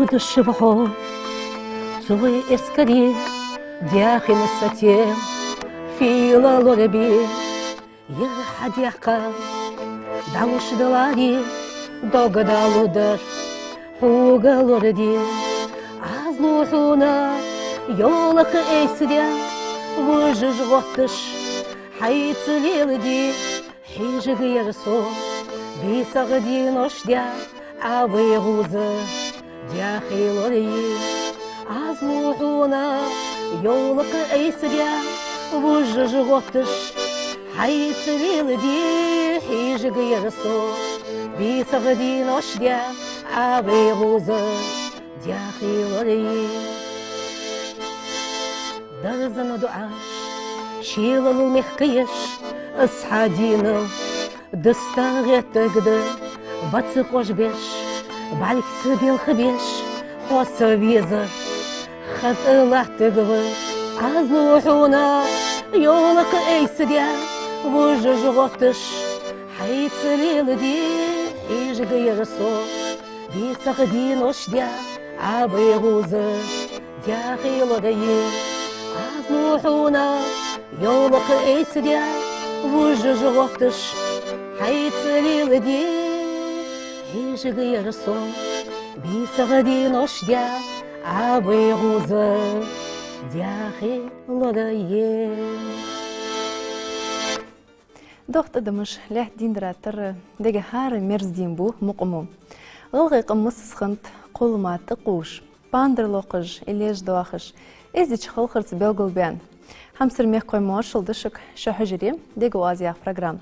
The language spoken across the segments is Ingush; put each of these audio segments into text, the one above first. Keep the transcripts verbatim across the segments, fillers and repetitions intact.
Хотташ ва хьо цу вай эскара, даьхен сатем фийла лорабе. Ер хьа даьккха дӀалуш даларе, дог далудар хьога лораде. Аз лу хьона йолакх айса даь, вужаш гӀотташ хьайца леладе. Хьежаргьяр со, бийсагӀа денош даь, Ӏа вай гӀоза даьхе лорае. Аз лу хьона йолакх айса даь, вужаш гӀотташ хьайца леладе. Хьежаргьяр со, бийсагӀа денош даь, Ӏа вай гӀоза даьхе лорае. Дарзана дуӀаш, шелал мехкаеш, аз хьа дийнал дастагӀеттаргда. Бац къожабеш, бӀаргса белхабеш, хьо са везар хатӀа латтаргва. Аз лу хьона йолакх айса даь, вужаш гӀотташ хьайца леладе. Хьежаргьяр со, бийсагӀа денош даь, Ӏа вай гӀоза даьхе лорае. Аз лу хьона йолакх айса даь, вужаш гӀотташ хьайца леладе. Хьежаргьяр со, бийсагӀа денош даь, Ӏа вай гӀоза даьхе лорае. Дохт адамаш лаьтта дийндар тара дега хӀара мерза дийна бу мукъа мо. ГӀалгӀай къам массаза хиннад кхоллама тӀакхувш, пандар локхаш, иллеш доахаш, эздийча халхарца белгалбаьнна. Хьамсара мехкахой, моаршал да шуга шун хьужаре «Дега оаз» яха программа.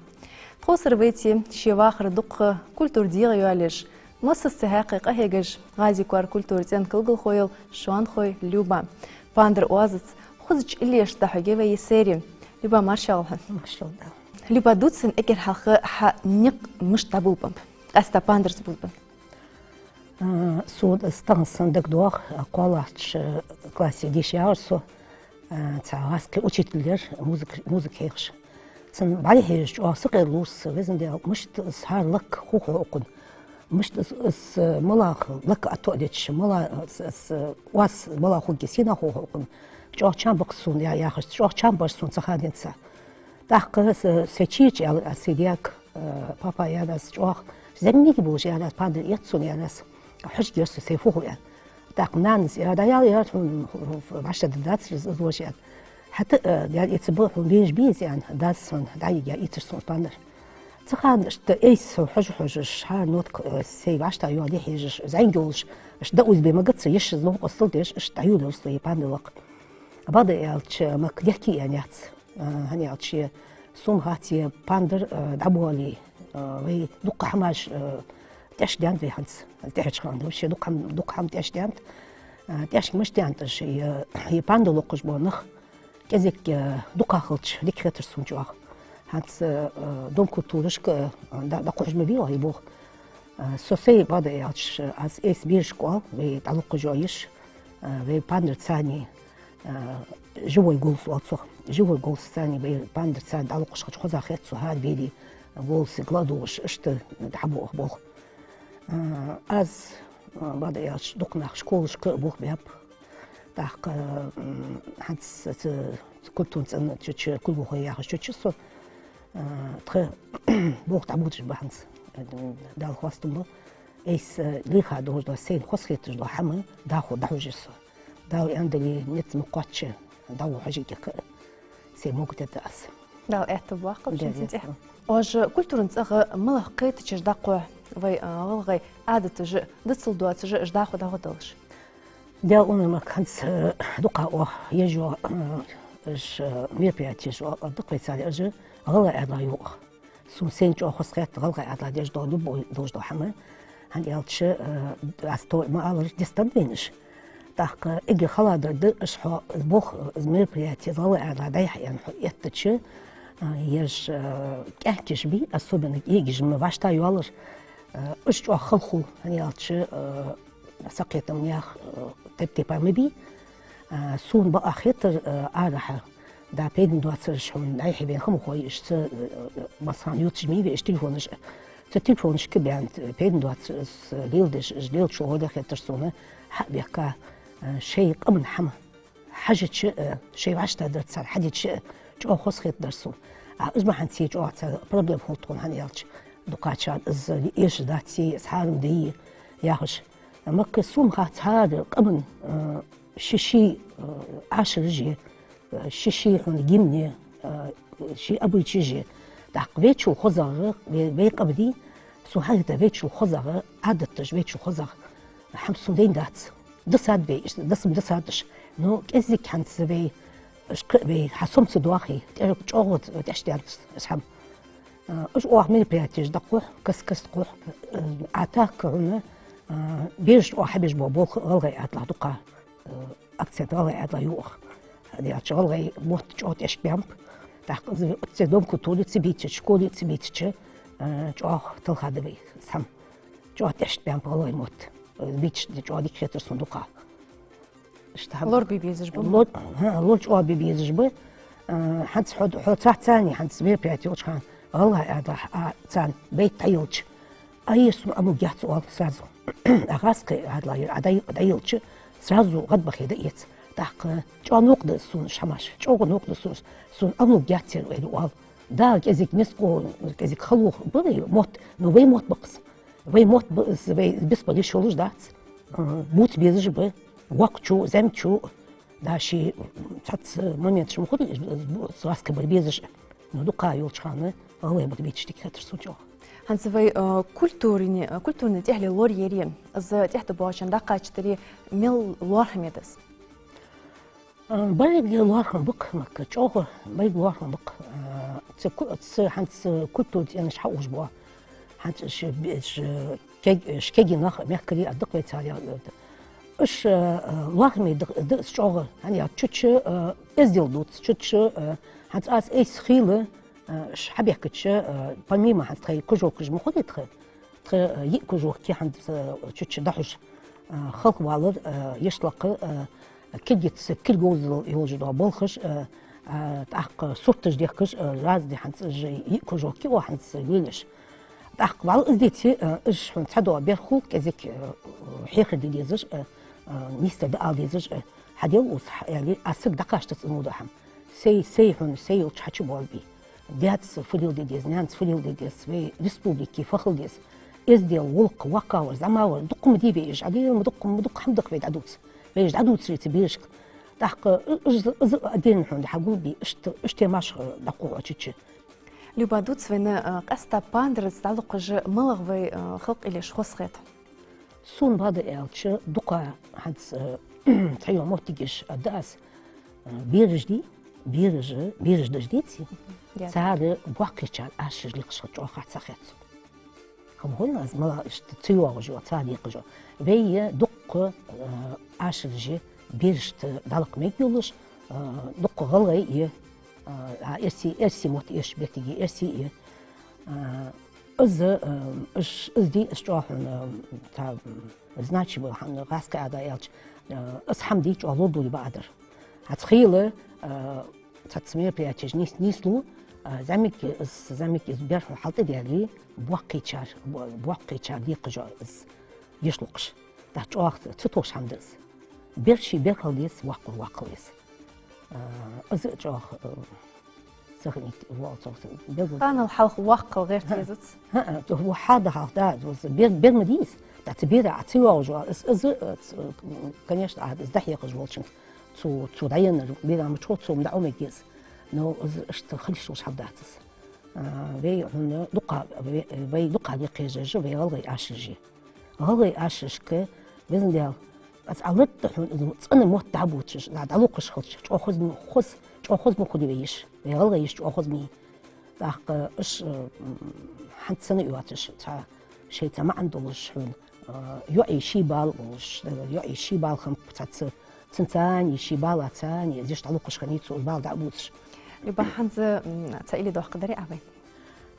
Тховсара вайца ший вахара дукха культура дегӀайоалаеш, массаза цу хьакъехьа къахьегаш, ГӀази-Коара культуран цӀен кулгалхо йола Шонхой Люба. Пандар оазаца хозача иллешца дӀахьоргья вай ер серия. Люба, марша воагӀалва хьо. Маршал да. Люба, дувца сона эггара хьалха хьа никъ мишта дӀаболабеннаб, къаьстта пандарца болабеннаб? А, сона из тахан санна дагадоагӀа, кхоалагӀча классе дешаш яр со, а, цхьа гӀазкхий учитель яр, музыка, музыка хьехаш. Цун бӀарахьежача чӀоагӀа сакъердалу со, везан Даьла, мишта из хӀара лакха хов хьона укхун, мишта из, из, э, малагӀа лакха а тоадеча, малагӀа, э, с-, с-, оаз малагӀа хургья сенах хов хьона укхун. ЧӀоагӀа чам баккхар сона, я-, яхаш, чӀоагӀа чам бар сона цу ханенца. ТӀаккха са, сай чийча аьлар аз сай даьга, э: «Папа, — аьлар аз, — чӀоагӀа зӀамига болаш, — аьлар аз, — пандар эц сона, — аьлар аз, — хьожаргья со, сай фу хов», — аьлар. ТӀаккха нанас: «Э, дӀаяла, — аьлар, — хьона, хьона, хьона вӀашагӀдаргдац из, из лош», — аьлар. «ХӀаьта, э, — аьлар, — эца ба, хьона венаш бий из», — аьнна, дас сона дӀайига ийцар сона пандар. Цу хана иштта айса хьожа-хьожаш, хӀара нотка, э, сай вӀаштӀехьайоалае хьежаш, зӀамига йолаш, иштта дӀаузбе ма гацар, йиш из ломкъостал деш, иштта дӀайолаелар со ер пандар лакха. Бакъда аьлча, ма кхы дехке а яьнна яц, э, хӀана аьлча, сона хац ер пандар, э, дӀабоале, э, вай дукха хӀамаш, э, тӀехьашка даьннад вай хӀанз, тӀехьарча хана, вообще дукха хӀама, дукха хӀама тӀехьашка даьннад. Э, тӀехьашка мишта даьннад аьлча, ер, ер пандар локхаш бола нах кӀезига, э, дукха хилча, дика хетар сона чӀоагӀа. ХӀанз, э, Дом культурашка, э, дӀа-, дӀакхухьаш ма бий оаха ер болх. Э, со сай, бакъда аьлча, аз айса берашка оал, вай дӀалокхаш йола йиш, э, вай пандарца цхьана, э, живой голос оал цох. Живой голос цхьана, вай пандарца цхьана дӀалокхаш хилча, хоза хет цо хӀара берий голосага ладувгӀаш, иштта дӀабоагӀа болх. А, аз, а, бакъда аьлча, дукха наха школашка а болх баьб. ТӀаккха, м, хӀанз ц-, ц-, культуран цӀен чу, чу, кулгалхо яхача чу со, а, тха болх дӀабодаш ба хӀанз. Дала хоастам ба. Айса лийха долаш дола, сайна хоза хеташ дола хӀама дӀахо дӀахьожаю со. Дала аьннадале, низ ма кхоачча, дӀахо хьожаргья-кх, сай могадергда аз. Дала аьттув боаккхалба шун цу тӀа. Оаш культуран цӀагӀа малагӀа кхетачаш дӀакхухь вай, а, гӀалгӀай Ӏадаташ а, дицдала доацаш а, уж дӀахо дӀагӀоргдолаш? Даьла аьнна ма, хӀанз, э, дукха оаха еш йола, э, уж, э, мероприятеш, э, дукха вай цар ержа гӀалгӀай Ӏаьдала юкъе. Сона сайна чӀоагӀа хоза хет гӀалгӀай Ӏаьдала деш дола, любой долаш дола хӀама. ХӀана аьлча, э, аз тхона ма аллара, дистад вайна уж. ТӀаккха эггара халадар да, уж хьо болх, мероприяти гӀалгӀай Ӏаьдала дӀаяхьа аьнна хьо эттача, э, ераш, э, кӀаьнкаш бий, особенно кӀийлигаш ма вӀаштӀехьайоалар, э, уж чӀоагӀа хала хул, хӀана аьлча, э, сакхетам яха, э, тайп-тайпара ма бий. Э, сона бакъахьа хетар, э, арахьа дӀа пайдана доацараш хьона дӀаяхьа вайна хӀама хой, иштта, э, э, массахана ювцаш ма йий вай уж телефонаш. Цу телефонашка баьнна, пайда доацар из леладеш, из лелачул гӀо де хетар сона, хьа а бехка, шоай къаман хӀама хьажача, шоай вӀаштӀехьадар цар хьадича, чӀоагӀа хоза хетадар сона. А из бахьанца чӀоагӀа цар проблема хул тхона, хӀана аьлча, дукхачар из эшаш дац, из хьарам да яхаш. Ма-кх, сона хац хӀара къаман ший-ший Ӏашараш я, ший-ший хьона гимн я, ший обычайш я. ТӀаккха вайчул хозагӀа, вай, вай къам дий, сона хьахетар вайчул хозагӀа, Ӏадаташ вайчул хозагӀа хӀама сона дайна дац. Дисад вай, иштта дисам дисад уж. Ну, кӀеззига хӀанз вай, уж кхы а вай хьасомца доахий, тӀера чӀоагӀа тӀехьашдаьннад из хӀама. Уж оаха мероприятеш дӀакхухь, каст-каста кхухь, Ӏа тахка хьона, бераш оаха хьабеш бола болх гӀалгӀай Ӏаьдалах дукха, акцент гӀалгӀай Ӏаьдалах ю оаха. ХӀана аьлча гӀалгӀай мотт чӀоагӀа тӀехьашбаьннаб. ТӀаккха из цу Дом культуры ца бийцача, школе ца бийцача, чӀоагӀа талхадаьд вай из хӀама. ЧӀоагӀа тӀехьашбаьннаб гӀалгӀай мотт. Бийцача чӀоагӀа дика хетар сона дукха. Иштта хӀама. Лорабе безаш ба. Лор-, хӀа, лор чӀоагӀа бе безаш ба. ХӀанз хьо, хьо цхьацца а, хӀанз мероприяти йолча хана, гӀалгӀай Ӏаьдалах а царна байт дӀаелча, а, ер сона Ӏомалургьяц оал сразу. А гӀазкхий Ӏаьдалах ер Ӏа дӀай-, дӀаелча, сразу гӀадбахе дӀаэц. ТӀаккха чӀоагӀа новкъа да сона уж хӀамаш, чӀоагӀа новкъа да сона уж, сона Ӏомалургьяц ер, аьле оал. Да, кӀезига низ къо-, кӀезига халонах ба вай мотт, но вай мотт ба-кх из. Вай мотт ба из, вай бицбала йиш йолаш дац. Бувца безаш ба, воккхачо, зӀамигачо, да, ший цхьацца моменташ ма хулий, из, из бу-, из ласка бар безаш. Но дукха йолча хана гӀалгӀай мотт бийцача дика хетар сона чӀоагӀа. ХӀанз вай, э, культурни-, э, культурни тӀехьале лораяьр, из тӀехьа тӀабоагӀача хана дӀакхачийтаре мел лоархӀаме да из? А, берригаш лоархӀам ба-кх, ма-кх, чӀоагӀа берригаш лоархӀам ба-кх. А, цу ку-, цу хӀанз культура цӀенаш хьаухаш бола. ХӀанз ш-, б-, ш-, кег-, ш-, кегий нах, мехкарий а да-кх вай цар ял. Уж, а, лоархӀаме да-, да из чӀоагӀа, хӀана аьлча чу-чу, а, эздел дувц, чу-чу, а, хӀанз аз айса хийла, а, уж хьабехкача, а, помимо хӀанз тхоай кружокаш ма хулий тха, тха, э, йиъ кружок кхы хӀанз, э, чу-чу дӀахьош, э, халхавалар, э, иштта лакха, э, кулгаца, кулг говзал йолаш дола балхаш, э, э, тӀаккха сурташ дехкаш, э, разный хӀанз уж йиъ кружок кхы оаха хӀанз лелаеш. ТӀаккха вӀалла из деце, э, уж хьона цхьадола берхул кӀезига, э, хьехар де дезаш, э, э, нийсдар дӀаала дезаш, э, хьадел укхаза, хьа-, аьле, аз саг дӀакхачийтац цӀенон дола хӀама. Сай, сай хьона, сай йолча хьачубоалабе. Даьца фу леладе деза, наьнаца фу леладе деза, вай республике фу хила деза. Эздел, гӀулакх, воккхагӀвар, зӀамагӀвар, дукха ма дий вай уж, Ӏадийла ма дукха, ма дукха хӀама да-кх вай дӀадувца. Вай уж дӀадувцарца берашка. ТӀаккха у-, уж, уж отдельно хьона хьагулбе, иштта, иштта темаш, э, дӀакхухьа чу-чу. Люба, дувца вайна, э, къаьстта пандарца дӀалокхаш малагӀа вай, э, халкъ илеш хоза хет? Сона бакъда аьлча, дукха хӀанз, э, цхьайола моттигаш а да аз, э, бераш дий, бераш, бераш даждици, ясно, цар боккхийчар Ӏашараш лекхаш хила чӀоагӀа хьа ца хет сона. Хам хӀана аз мала иштта ца йоагӀаш йола, ца декхаш йола. Вай дукха, э, Ӏашараш я берашта дӀалакха мегаш йолаш, э, дукха гӀалгӀай я, э, а, эрсий, эрсий мотт эшача моттиге эрсий я. Э, Из, э, из, из дий, из чӀоагӀа хьона, э, та, м, значимо хьона гӀазкхий Ӏаьдал аьлча, э, из хӀама дий чӀоагӀа лорадаларе бакъдар. ХӀанз хийла, э, цхьацца мероприятеш нийс-, нийслу, э, зӀамига из, зӀамига из бер хьона хьалтӀадаьле, боккхийчар, бо-, боккхийчар декхаш йола из йиш локхаш. ТӀаккха чӀоагӀа ца товш хӀама да из. Бер ший бер хила деза, воккхагӀвар воккха хила веза. А, из а чӀоагӀа, а, сохранить воалл цох белгал. Ханал хьалха воккха хила гӀерт везац. ХӀаа, то вахьа да хьалха, да, то бер, бер ма дий из. ТӀаккха цу бера Ӏа ца йоагӀаш вола, из, из, а, ц-, конечно, Ӏа из дӀахьехаш волчунга цу, цу дӀаеннар бера ма чу, цо ма дӀа Ӏомаергья из. Но из иштта хила йиш йолаш хӀама дац из. А, вай хьона дукха, вай, вай дукха декхараш вай гӀалгӀай Ӏашараш я. ГӀалгӀай Ӏашарашка, везан Даьла, аз Ӏа ларда хьона из цӀена мотт дӀабувцаш, дӀа-, дӀалокхаш хилча, чӀоагӀа хоза ма, хоз-, чӀоагӀа хоза ма хулий вай йиш, вай гӀалгӀай йиш чӀоагӀа хоза ма йий. ТӀаккха уж, м, хӀанз санна а йоацаш, цхьа шоайца маӀан долаш хьона, а, йоӀий ший бала болаш, йоӀий ший бала хиннаб цхьацца, цунца а, ший бала цунца а, из йиш дӀалокхаш хиннай цо, уж бала дӀа а бувцаш. Люба, хӀанз, м, цхьа илли доаккхаргдарий Ӏа вайна?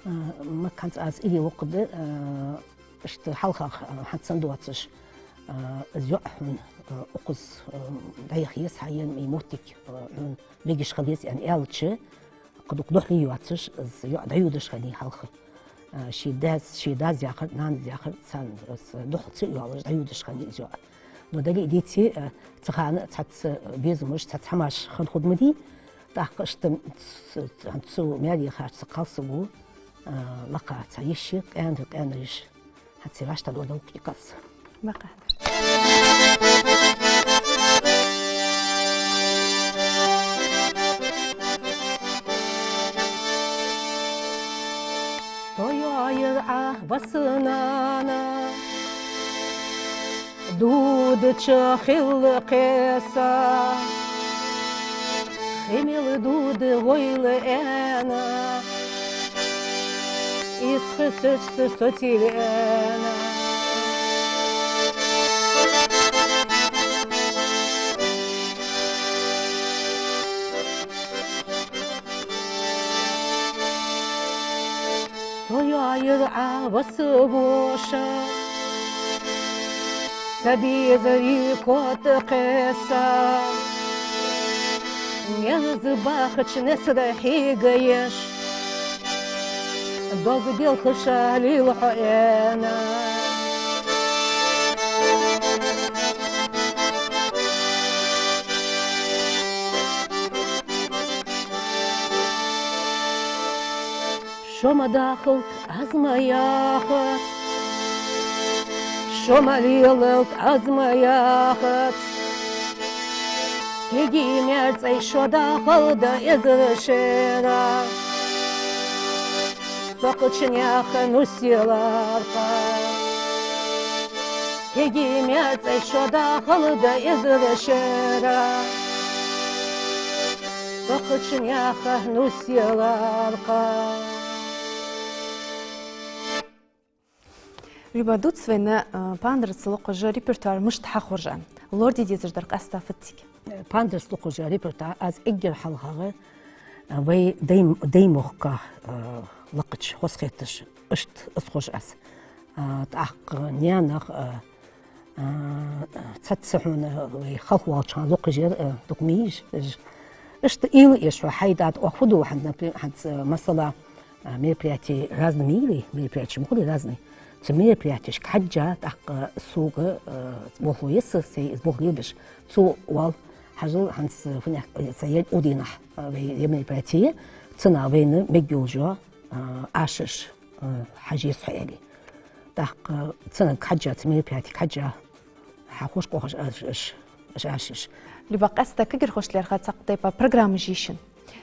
А, ма-кх, хӀанз аз илли локхаргда, а, иштта хьалхагӀа, а, хӀанз санна доацаш, а, из йоӀ хьона, а, укхаза, а, дӀаяха еза хьа, е моттиг, а, хьона мегаш хила еза аьнна аьлча, кхы дукха духьале йоацаш, из йоӀ дӀайодаш хиннай хьалха. А, ший даьс, ший дас яхар, нанас яхар, царна, а, с-, духьал ца йоалаш, дӀайодаш хиннай из йоӀ. Но дали а дийце, а, цу хана цхьацца безамаш, цхьацца хӀамаш хинна хургда ма дий, тӀаккха иштта ц-, ц-, цу маьре яхача цу кхалсаго, а, лакха цхьа йиша, къаьнара, къаьнара йиша. ХӀанз цӀи вӀаштӀехьадоал укх кхалсага. Бакъахьа. Со йоайир Ӏа, ва са нана, дудача хилла кхеса, хи мел дуда гӀойла аьнна, из хи сецаш со тилена. Со йоайир Ӏа, ва са воша, са безарий котта кхеса, мерза бахача несара хьегаеш, дог делхаш лийла хьо аьнна. Шо ма дахалда, аз ма яхац, шо ма лелалда, аз ма яхац. Кегий маьр цӀай шо дахалда эзар шера, со кхыча наьха нус елар-кха. Кегий маьр цӀай шо дахалда эзар шера, со кхыча наьха нус елар-кха. Люба, дувца вайна, а, пандарца локхаш репертуар мишта хьахоржа, лораде дезаш дар къаьстта фуд цига? Пандарца локхаш репертуар аз эггара хьалхагӀа, а, вай Дайму-, Даймахка, а, лакхача хозахеташ, иштта из хорж аз. А, тӀаккха наьнах, а, а, цхьацца хьона вай халхавоалача хана локхаш яр, а, дукха ма йий уж. Иштта уйла еш хьо хьай тӀа оаха фу ду хьона, например, хьона, а, масала, а, мероприяти разный ма йий вай, мероприятеш ма хулий разный. Цу мероприятешка хьежжа, тӀаккха сога, а, болхло я са, сай из болх лелабеш. Цо оал, хьажал, хӀанз, а, фуннагӀа, а, са ер удийнахь, а, вай ер мероприяти я, цунах вайна мегаш йола, а, ашарш, а, хьажа еза хьо аьле. ТӀаккха цунга хьежжа, цу мероприятега хьежжа, хьахош къохаш аш, аш, аш, аш, аш. Люба, къаьстта кагирхошта лаьрхӀа цхьаккха тайпара программаш йий шун?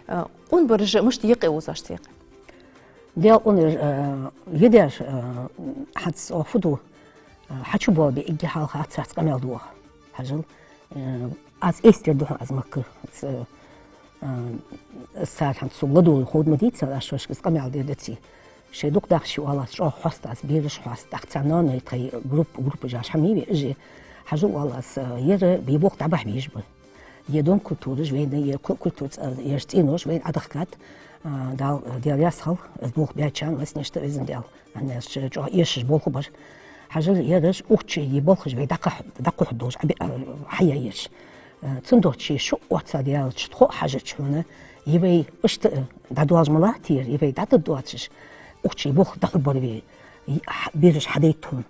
Э, къонбараш мишта юкъе озаш цеха? Даьла къонар, э, йидеш, э, хӀанз оаха фу ду, э, хьачубоалабе эггара хьалха царца къамаьл ду оаха. Хьажал, э, аз эстер ду хьона аз Макка. Ц-, э, цар хӀанз сога ладувгӀа ховргда ма дий цар, аз шоашка из къамаьл дергда цига. Шоай дукха даха шоай оалаш, чӀоагӀа хьоаст аз, бераш хьоаст, тӀаккха цар ноаной тхай групп-, группаш яш хӀама йий вай, уж я. Хьажал оал аз, э, ер бе болх дӀабахьа безаш ба. Е Дом культураш вайна, е ку-, культура ц-, э, ераш цӀенош вайна Ӏодахкад, э, Дала, э, Даьла раьза хилва, из болх баьчарна, массанешта Везан Даьла, хӀана аьлча чӀоагӀа эшаш болх бар. Хьажал ераш укх чу е болхаш вай дӀакхухь-, дӀакхухьаргдолаш Ӏоби-, э, хьаяь ераш. Э, цудухьа шоай шу оццадаьлча, тхо хьажача хьона, е вай иштта, э, дӀадоалаш ма латтий ер, е вай дӀатӀадоацаш, укх чу е болх дӀахьоргбар вай, е хьа-, бераш хьадайта хьона.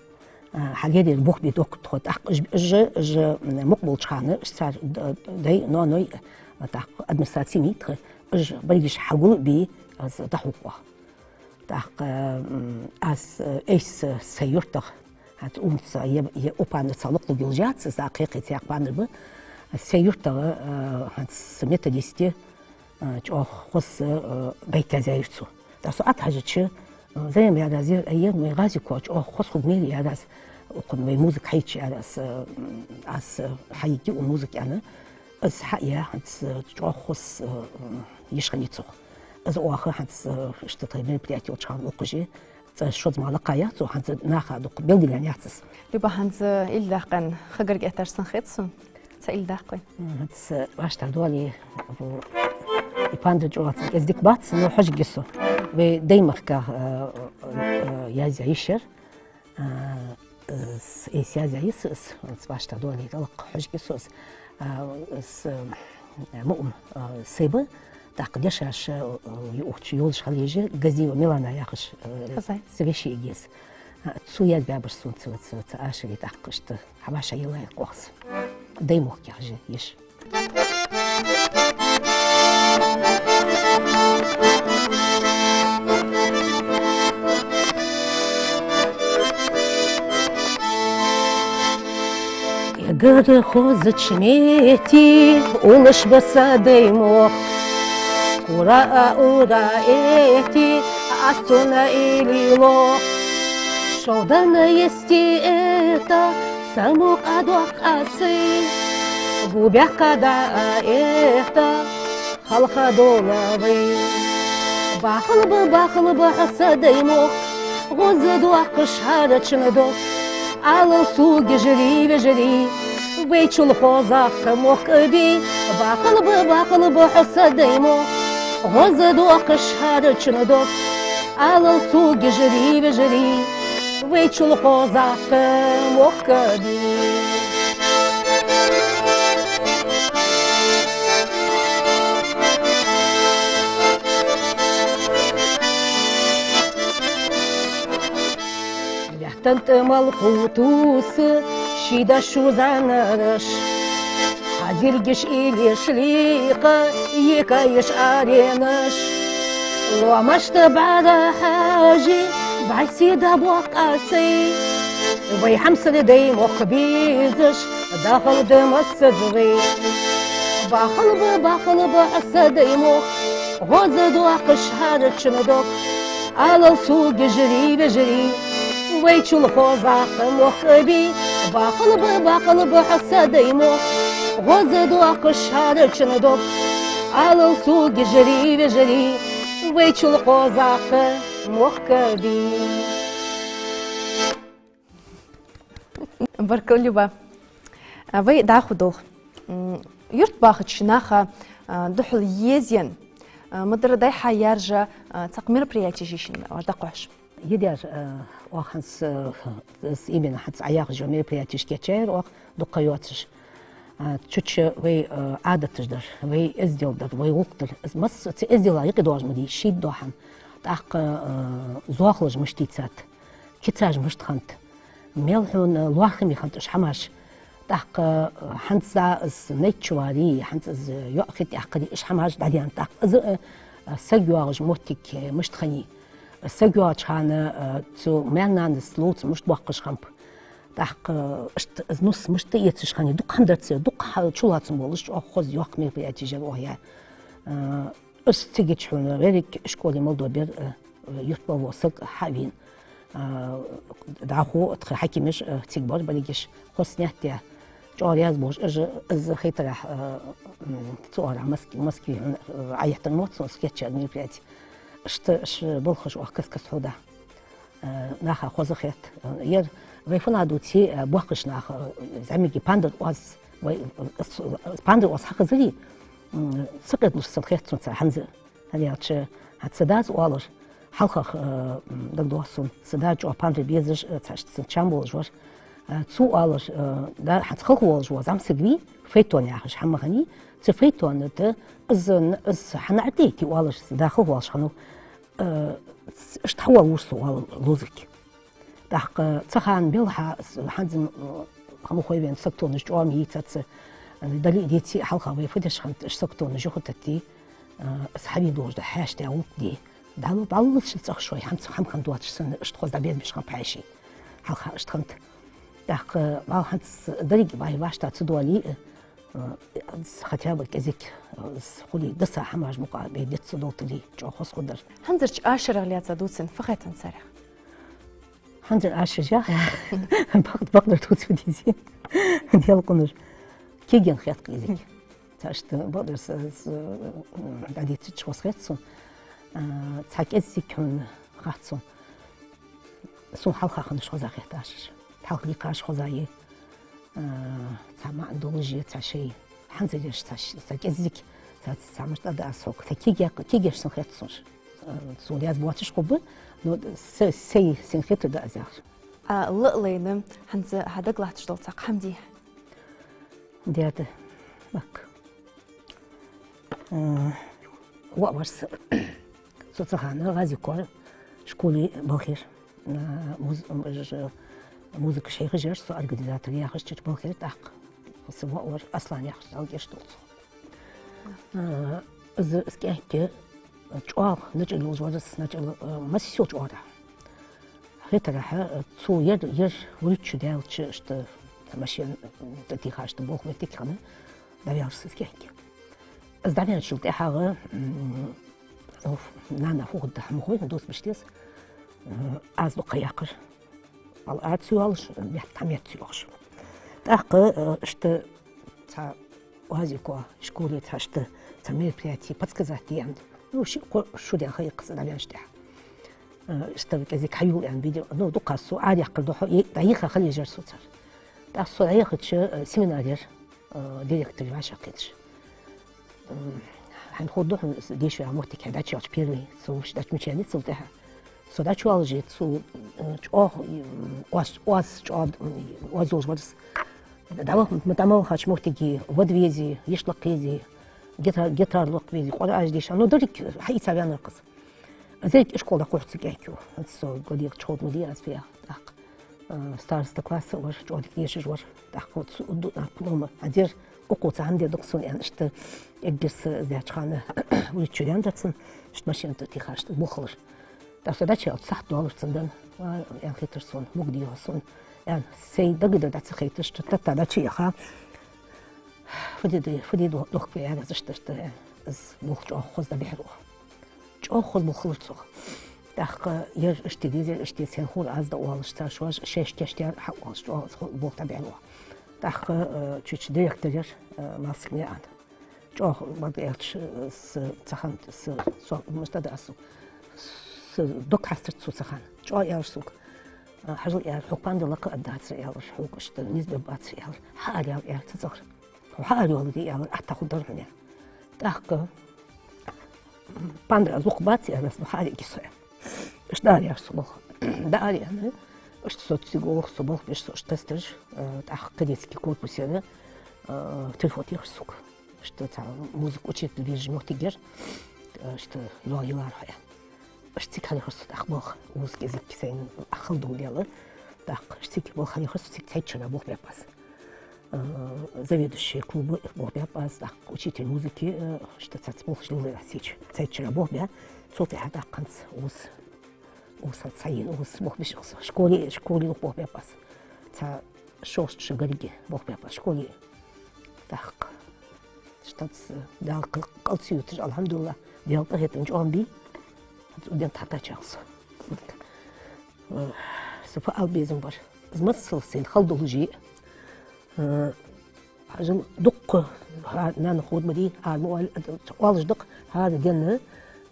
А, хьалхарера болх бе дохкаргда тхо, тӀаккха уж, уж, уж, м, мукъа болча хана, уж цар д-, д-, дай, ноаной, а, тӀаккха администраци ма йий тха, уж берригаш хьагулбе, аз дӀахьокх оаха. ТӀаккха, м, аз, э, айса сай юртах, хӀанз унца, е, е укх пандарца локхалургйолаш яц, из кхы-кхы цхьа пандар ба, сай юртах, э, хӀанз методисте, а, чӀоагӀа хоза, а, байт язъяьй цо. ТӀаккха со ӀотӀахьежача, а, Займ яр аз, ер, ер вай ГӀази-Коа чӀоагӀа хоза хургда ма йий яр аз, укхун вай музыка хьайча яр аз, а, аз, а, хьайийтаргья укх музыка аьнна. Из хьаяь, хӀанз, а, чӀоагӀа хоза, а, йиша хиннай цох. Из оаха хӀанз, а, иштта тха мероприяти йолча хана локхаш я, цӀа шозза мара лакха яц цо, хӀанз наха дукха белгалъяьнна яц из. Люба, хӀанз илли даккха хьа гарга этташ санна хет сона. Цхьа илли даккха вайна. ХӀанз вӀаштӀехьадоале, ву, и пандар чӀоагӀа цӀена кӀезига дика бац, но хьожаргья со. Вай Даймахка, э, э, язъяь йиша яр. Э, с-, айса язъяь йиса из, хӀанз вӀаштӀехьадоале, тӀалаккха хьожаргья со из. А, с-, э, Муум, э, Сайба, ТӀаккха дешаш, э, юхача йолаш хила еза, Газиева Милана яхаш, э, хазай, цу веший эгес. А, цо язбаьб сона цу, цу, цу ашаре, тӀаккха иштта хьабаша йилла кхоахас. Даймохк яхаш я еш. Эггара хозача метте уллаш ба са Даймохк. Кура а ура эти, аз цунна уйла лох. Шовданна йисте эта, са мукъа доккха сай. Гу баьккха дӀа а эта, халха дола вай. Бахьан ба, бахьан ба хьо, са Даймохк, гӀоза доаккхаш хӀарачун дог. Алал сога, йижарий, вежарий, вайчул хозагӀа мохк бий. Бахьан ба, бахьан ба хьо, са Даймохк, гӀоза доаккхаш хӀарачун дог. Алал сога, йижарий, вежарий, вайчул хозагӀа мохк бий. Лаьттан тӀа малхбуза тувса ший дошо зӀанараш, хьазилгаш, илеш лийкъа, екаеш аренаш. Лоамашта бӀарахьежа, бӀаргса дӀабоаккх сай. Вай хьамсара Даймохк безаш, дахалда массаза вай. Бахьан ба, бахьан ба хьо, са Даймохк, гӀоза доаккхаш хӀарачун дог. Алал сога, йижарий, вежарий, вайчул хозагӀа мохк бий. Бахьан ба, бахьан ба хьо, са Даймохк, гӀоза доаккхаш хӀарачун дог. Алал сога, йижарий, вежарий, вайчул хозагӀа мохк бий. Баркал, Люба. А, вай дӀахо долх. М, юртбахача наха, а, духьал езаенна, а, ма дарра дӀай-хьай яьржа, а, цхьаккха мероприятеш йиш йий шун, вай дӀакхоачаш? Е даьр, а, оаха хӀанз, а, с-, именно хӀанз Ӏояхаш йола мероприятеш кийчъяьяр оаха дукха йоацаш. А, цу чу вай, а, Ӏадаташ дар, вай эздел дар, вай гӀулакх дар. Из масса, цу эздела юкъе доагӀаш ма дий, шийтта дола хӀама. ТӀаккха, а, зоахалаш мишта ийцад, кицаш мишта хиннад, мел хьона лоархӀаме хиннад уж хӀамаш. ТӀаккха, а, хӀанз а из найт чу варий, хӀанз из йоӀ хи тӀа яьккхарий, уж хӀамаш дӀадаьннад. ТӀаккха из, а, саг йоагӀаш моттиг, а, мишта хиннай. Саг йоагӀача хана, а, цу маьр-нанас ловца мишта боаккхаш хиннаб. ТӀаккха, а, иштта из нус мишта эцаш хиннай. Дукха хӀама дар цу, дукха хьа-, чулоацам болаш, чӀоагӀа хоза, йоккха мероприятеш яр оаха яь. А, Из цига чу хьона, вӀалла ишколе мел дола бер, э, юртбола саг хьавена. А, дӀахо тха хьакимаш, э, цига бар берригаш, хоза снять яь. ЧӀоагӀа раьза болаш, уж, из хетарах, э, м, цу оагӀорахьа Моск-, Москве хьона, э, Ӏоеттар моццо, из кийчъяь мероприяти. Иштта уж балхаш оаха каст-каста хьоадаь. Э, наха хоза хет. Э, ер вай фуннагӀа дувце, э, боккхийча наха, э, зӀамига пандар оаз, вай, э, с-, э, пандар оаз хьахазарий, м, сакъердалуш санна хет сона цар хӀанз. ХӀана аьлча, хӀанз са дас оалар, хьалхагӀа, э, м, дагадоагӀа сона, са да чӀоагӀа пандар безаш, э, цхьа иштта санна чам болаш вар. Э, цо оалар, э, да, хӀанз халхавоалаш вола зӀамсаг вий, файтон яхаш хӀама хиннай, цу файтона тӀа из, из хьанна а тӀаэтте оалаш, са да халхавоалаш хиннав. Э, иштта хьавоалавир со, оалар, ловзарга. ТӀаккха цу хана белхьа, с-, хӀанз, м, хӀама хой вайна, саготонаш чӀоагӀа ма йийцац, э, дале а, деце а, хьалха вай фу деш хиннад, уж саготонаш юхатетте, э, из хьавена долаш да хьаьша, тӀа гӀулакх де. ДӀал-, дӀаллалца ши цӀагӀа шоай хӀанз хӀама хинна доацаш санна, иштта хоза дӀаберзабеш хиннаб хьаьший. Хьалха иштта хиннад. ТӀаккха, э, вӀалла хӀанз деррига вай вӀаштӀа ца доале а, э, хотя бы кӀезига, э, хулий даса хӀамаш мукъа бе деза ца долтале, чӀоагӀа хоза хургдар. ХӀанзарча ашарах лаьца дувцаш фу хет хьона царех? ХӀанзарча ашарах? Бакъ-, бакъдар дувца дезий. Делкъунаш. Кегий хет кӀезига. Цхьа иштта бакъдар са, с-, дӀадийцача хоза хет сона. А, цхьа кӀеззига хьона хац сона. Сона хьалха хиннараш хоза хет ашараш. Хьалха дийкхараш хоза я. А, цхьа маӀан долаш я, цхьа шоай. ХӀанзараш цхьа ш-, цхьа кӀеззига, цхьа, цхьа мишта да аз хьога. Цхьа кегий, кегий санна хет сона уж. А, сона раьза боацаш хургба, но са-, сай, сайна хетар да аз яхар. Ӏа ла а лайна, хӀанз хьа дага латташ дола цхьа хӀама дий хьона? Даьра, бакъ. Э, воӀ вар са. Со цу хана ГӀази-Юртара школе балхара. А, муз-, м, ж-, музыка шайхаш яр, со организатор яхаш чура балхара тӀаккха. Са воӀ вар Аслан яхаш, Дала гешт долда цох. А, из, из кӀаьнк чӀоагӀа начӀал йолаш вар из, начӀал, а, массайолча оагӀорахьа. Хетарахьа, цо ер, ер вурийтта шу даьлча, иштта машен тӀатеха, иштта болх моттиг хинна, дӀаваьлар са из кӀаьнк. Из дӀаваьнначул тӀехьагӀа, м, нана фу хургда хӀама хой, дос беш деза, м, аз дукха яьккхар. Ала аз ца йоалаш, метта, метта ца йоалаш. ТӀаккха, э, иштта цхьа ГӀази-Юрта школе цхьа иштта цхьа мероприяти подсказать де аьнна. Ну, ши-кхо шу даьнна ха я-кх из дӀаваьнначул тӀехьагӀа. Э, иштта кӀезига хьайола аьнна видео. Ну, дукха со Ӏаьряккхар духьа, е-, дӀаяха хила езар со цар. ТӀаккха со дӀаяхача, э, семинар яр, э, директор вӀашагӀкхеташ. М, хьайна ховргда хьона, из дешаш йола моттиг хьай дӀачуяьлча первый, со вовше дӀачу мича яьннай цул тӀехьагӀа. Со дӀачувоалаше, цо, э, чӀоагӀа, м, оаз, оаз чӀоагӀа, м, оаз йолаш вар из. ДӀаваха, м, дӀавахача моттиге, вода везе, йиша лакха езе, гита-, гитара лакха везе, Къуръан дешаш, ну, деррига хьаийца ваьннав-кх из. Из деррига ишкол дӀакхухь цу кӀаьнко. Со гладиякхача ховргда ма дий аз фу я. ТӀаккха, э, староста класса вар, чӀоагӀа дика дешаш вар. ТӀаккха вот цу ду-, а, ну, ма, хӀанз ер укхо цхьа хӀама дергда-кх сона аьнна, иштта эггара са из даьча хана вурийтта шу даьннадар цун, иштта машен тӀатеха, иштта болх хилар. ТӀаккха со дӀачуяьлча сахьат доаллар цун денна, а, аьнна хетар сона, мугӀ дий-хьогӀ сона, аьнна. Сай дагадоагӀа дӀа ца хайташ, тӀа-, тӀатта дӀачуяха, фу де, фу де ду-, дохк вай, аьнна, аз иштта, иштта, аьнна. Из болх чӀоагӀа хоза дӀабихьар оаха. ЧӀоагӀа хоза болх хилар цох. ТӀаккха ер иштта дезар, иштта сенна ховр аз дӀаоалаш, цар шоаш шоаш кийчдаьр хьаоалаш, чӀоагӀа хоза болх дӀабихьар оаха. ТӀаккха, э, цу чу директор яр, э, Малсагнаькъан. ЧӀоагӀа бакъда аьлча, э, с-, цу хана с-, со, мишта да аз сога, с-, дог хьастар цо цу хана. ЧӀоагӀа аьлар сога: «Э, хьажал, — аьлар, — хьога панда лакха а дацар, — аьлар, — хьога иштта низ бергбацар, — аьлар, — хьаара, — аьлар, — аьлар, — цу цӀагӀара. Хьо хьаара йоалае, — аьлар, — атта хургдар хьона». ТӀаккха: «Панда аз локхаргбац, — аьлар аз, — ну, хьаараяйте со». Иштта дӀаараяьй со болх. ДӀаараяьннай, иштта со цига оалаш, со болх беш, со иштта тестараш, э, тӀаккха кадетски корпусера, э, телефон техар сога. Иштта цхьа музыка учитель везаш моттиг яр, э, иштта йоагӀа йилар хьо, аьнна. Иштта цига хьадаьхар со тӀаккха болх, укхаза кӀезига сайна хала дола дела. ТӀаккха иштта цига болх хьадаьхар со, цига цхьайччара болх баьб аз. Э, заведующий клуба болх баьб аз, тӀаккха учитель музыки, э, иштта цхьацца болхаш лелаяр аз цига. Цхьайччара болх баь, цул тӀехьагӀа тӀаккха хӀанз укхаза, укхаза хӀанз хьаена, укхаза болх беш укхаза. Школе, школе дукха болх баьб аз. Цхьа шовзткъа шу гаргга болх баьб аз школе. ТӀаккха иштта Дала кхы кӀал ца ювцаш, алхьамдулиллахӀ, Даьла къахетамца чӀоагӀа бий. ХӀанз цу ден тӀа тӀачӀоагӀа со. Э, са фу ала безам бар. Из массаза сайна хала долаш я. Э, хьажал, дукха, хӀа, нана ховргма дий, ала ма оал-, оалаш да-кх, хӀара денна,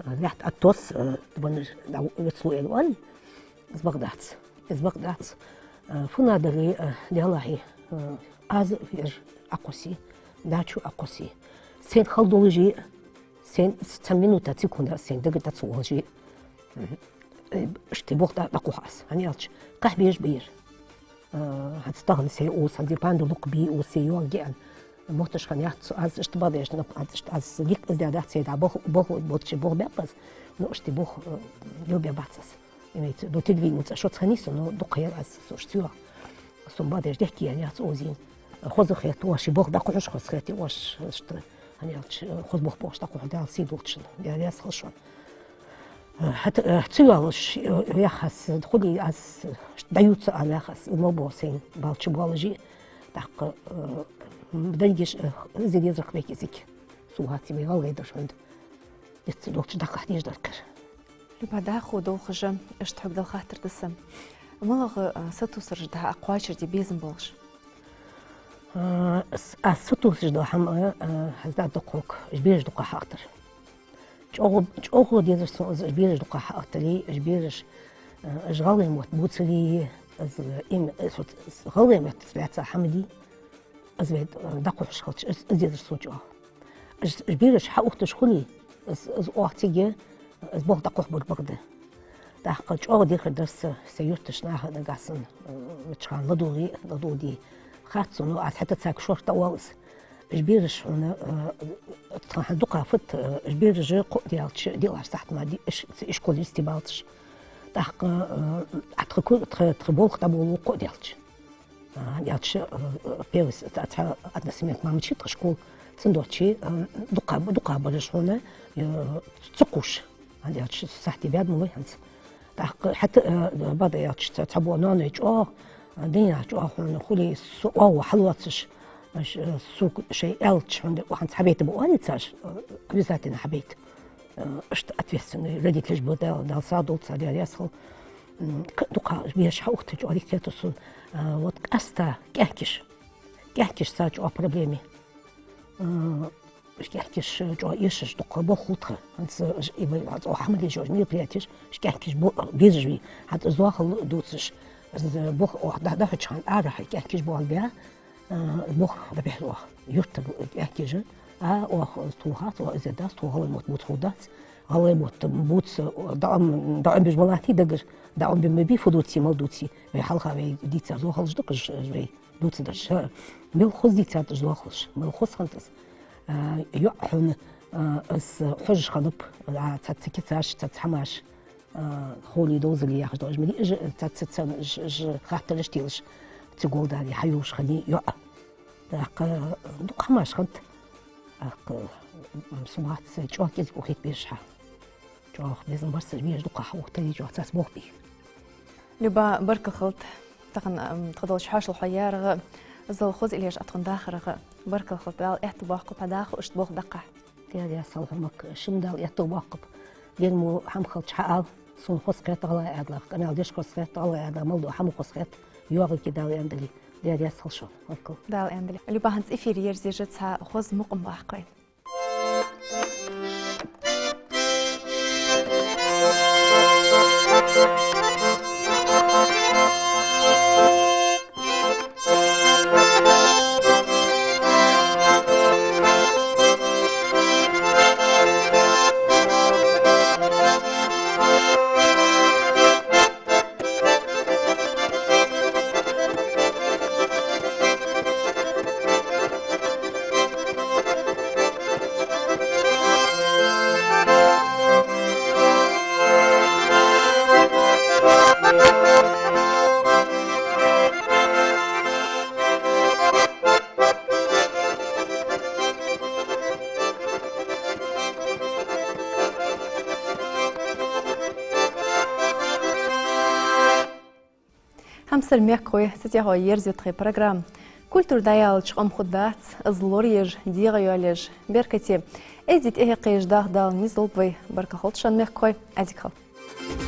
э, лаьтта оттаду, э, ванна дӀа вецлу аьнна оал. Из бакъ дац. Из бакъ дац. Э, фу надар, э, Даьллахьий, э, аз вер Ӏокхоссий, дачу Ӏокхоссий. Сайна хала долаш я, сайна цхьан минута, секунда сайна дагара дӀа ца воалаш я. Э, иштта болх дӀа-, дӀакхухь аз. ХӀана аьлча, къахьбеш ба ер. Э, хӀанз тахан сай укхаза, хӀанз панда локхаргбий, укхаза сай йоагӀаргья аьнна. Мотташ хиннаяц со, аз иштта бакъдеш, ну, аз иштта, аз дика из даь дац, сай дӀа болх, болх, болча болх баьб аз. Ну, иштта болх, э, лелабаь бац аз. Имеется в виду, телевидени цӀа шоца хиннай со, ну, дукха яр аз, со иштта ца йоагӀа. Сона бакъдеш дехке яьннаяц укхаза. Хоза хет оаш, ши болх дӀакхухьаш хоза хет оаш, иштта, хӀана аьлча, хоза болх ба оаш дӀакхухьаш, Дала сий долда шун, Даьла раьза хилва шоана. ХӀаьта, э, ца йоалаш, э, яхаш аз, хулий аз, дӀаювца ала яхаш аз, из мо бо сайна бала чубоалаш я, тӀаккха, э, дерригаш, э, из дезарах векизик. Сухаци вай гӀалгӀай дар хӀанз. Диц долча дакъа деш дар кхер. Любовь, дӀахо долхаш, иштта хьога дала хаттар да са. МалагӀа, э, сатувсараш да хьа Ӏа кхоачашде безам болаш? Э, с-, аз сатувсаш дола хӀама, э, хӀанз да дукха хок, уж бераш дукха хьаахийтар. ЧӀоагӀа, чӀоагӀа дезар сона из, уж бераш дукха хьаахийтари, уж бераш, э, уж гӀалгӀай мотт бувцари, из, э, им, э, с-, с-, гӀалгӀай меттаца лаьца хӀама дий, из вай, э, дӀакхухьаш хилча, из, из дезар сона чӀоагӀа. Уж, уж бераш хьаухийташ хуле, из, из оаха цига, из болх дӀакхухьаргбар бакъда. ТӀаккха чӀоагӀа дехар дар са, сай юртарча наха, нагахьа санна, э, мичахьа ладувгӀе, ладувгӀаде. Хац сона, ну, аз хӀаьта царга шортта оал из. Уж бераш хьона, э, тха хьа дукха фат, э, уж бераш кхоъ даьлча, диълагӀча сахьате мара ди-, иш-, ц-, ишкол йисте балдаш. ТӀаккха, э, а тха ку-, тха, тха болх дӀаболалу кхоъ даьлча. А, даьлча, э, э, первый с-, ца-, ца-, односменто мара ма яций тха школа, цудухьа, э, дукха, дукха бараш хьона, э, ца кхувш. ХӀана аьлча сахьате баьд ма лой хӀанз. ТӀаккха хӀаьта, э, бада аьлча, ца-, цхьабола ноаной чӀоагӀа, э, дийнахьа чӀоагӀа хьона хуле, со оагӀув хьалоацаш, э, ш-, э, сога шоай аьлча, хьона хӀанз хьабайта ба оалий цар, э, обязательно хьабайта. Э, иштта ответственный родителаш ба, Дала, Дала сагӀа долда цар, Даьла раьза хилва. М, кхы дукха бераш хьаухийтар чӀоагӀа, дика хетар сона. Э, вот къаьстта кӀаьнкаш. КӀаьнкаш цар чӀоагӀа проблема я. Э, кӀаьнкаш чӀоагӀа эшаш дукха болх хул тха. ХӀанз, э, и вай, хӀанз оаха хьа ма дезаш мероприятеш, кӀаьнкаш бо-, безаш вий. ХӀанз зоахал дувцаш, з-, болх оаха дӀа-, дӀахьоча хана арахьа кӀаьнкаш болх бе, э, болх дӀабихьар оаха. Юрта бу-, кӀаьнкаш, а, оаха из тохац, оаха из дац, тхо гӀалгӀай мотт бувца хургдац. ГӀалгӀай мотт бувца, дӀаӀом-, дӀаӀомабеш ма латтий дагара, дӀаӀомабе ма бий, фу дувций, мала дувций. Вай хьалха вай дийцар зоахалаш да-кх уж, уж вай дувцараш. Мел хоза дийцад уж зоахалаш, мел хоза хиннад из. А, йоӀ хьона, а, из хьожаш хиннаб, а, цхьацца кицаш, цхьацца хӀамаш, а, холий, довзалий яхаш дола. Уж ма дий уж, цхьацца цхьан уж, уж хаттараш телаш, цига гӀолла дале, хьаювш хиннай йоӀ. ТӀаккха дукха хӀамаш хиннад. ТӀаккха, м, со бац, чӀоагӀа кӀезига ухийта бераш хьа. ЧӀоагӀа безам бар са, бераш дукха хьаухийтаре, чӀоагӀа царца болх бе. Люба, баркал хилда тахан, ам, тха долча хьоашалгӀа хьо ярах, иззал хоза иллеш Ӏа тхона дахарах. Баркал хилда, Дала аьттув боаккхалба хьа даха, иштта болх даккха. Даьла раьза хилва хьона, мак, шун Дала аьттув боаккхалба. Ер мо хӀама хилча хьаала, сона хоза хет гӀалгӀай Ӏаьдалах, къамаьл деш хоза хет гӀалгӀай Ӏаьдалах, мала дола хӀама хоза хет, йоагӀаргья Дала аьнна дале. Даьла раьза хилва шоана, баркал. Дала аьнна дале. Люба, хӀанз эфир ерзаеш цхьа хоза мукъам баккха вайна. Хьамсара мехкахой, цу тӀехьа ерзаю тха программа. Культура дӀаяллача къам хургдац, из лораеш, дегӀайоалаеш, беркате эздий тӀехьа кхаеш даха Дала низ лулба вай. Баркал хилда шоана, мехкахой, Ӏадика хилда.